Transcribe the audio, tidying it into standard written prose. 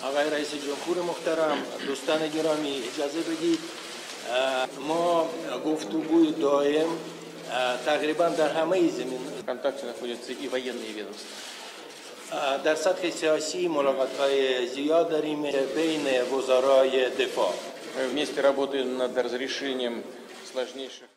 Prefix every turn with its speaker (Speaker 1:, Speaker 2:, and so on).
Speaker 1: آقای رئیس جمهور محترم، دوستان گرامی، اجازه بدید ما گفتگوی دائم تقریبا در همه زمین
Speaker 2: В контакте находятся и военные ведомства.
Speaker 1: در سطح سیاسی ملاقات های زیاد داریم بین وزرای دفاع.
Speaker 2: Мы вместе работаем над разрешением сложнейших